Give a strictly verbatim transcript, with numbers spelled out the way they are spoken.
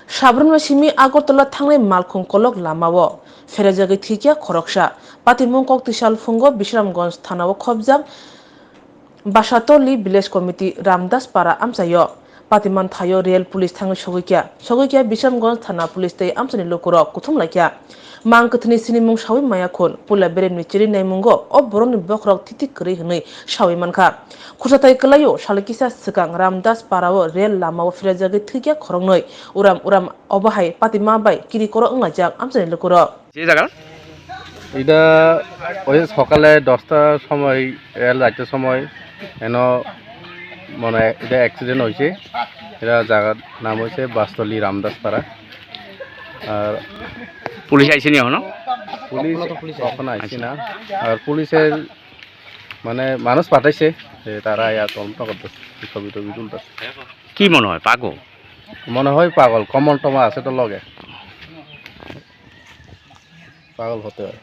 Sabrum simi Agartala thangnai malkhung kolok lamao pherajagwi thwikya khoroksa. Patimung kok twi salphungo Bisramganj thanao khobjak Basatoli Village Committee Ramdas Para amchaio. Patiman thaio rail police thangwi sogwikya. Sogwikya Bisramganj thana police tei amchaini lukurok kuthum laikya. Mang kwthwini sinimung sawi maya khun, puila beremni chiri naimungo o borokni bokhorok thithik kwrwi hwnwi sawi mankha. Khursa tai kwlaio, sal kisa swkang Ramdas Parao rail lamao phirajagwi thwikya khoroknwi. Uram uram obo hai patima bai kiri koro wnglaijak amchaini lukurok. Je jaga? এটা ওই সকালে দশটার সময়, রেল যাইতে সময় এন মানে এটা অ্যাক্সিডেন্ট হয়েছে। এটা জায়গার নাম হয়েছে বাস্তলি রামদাসপাড়া। আর পুলিশ আইসেনি এখনো? পুলিশ কখনো আইসে না। আর পুলিশের মানে মানুষ পাঠাইছে, যে তারা ইয়া তদন্ত করতেছে, ছবি টবি তুলতেছে। কি মনে হয়, পাগল? মনে হয় পাগল, কমল টমা আছে তো লগে, পাগল হতে হয়।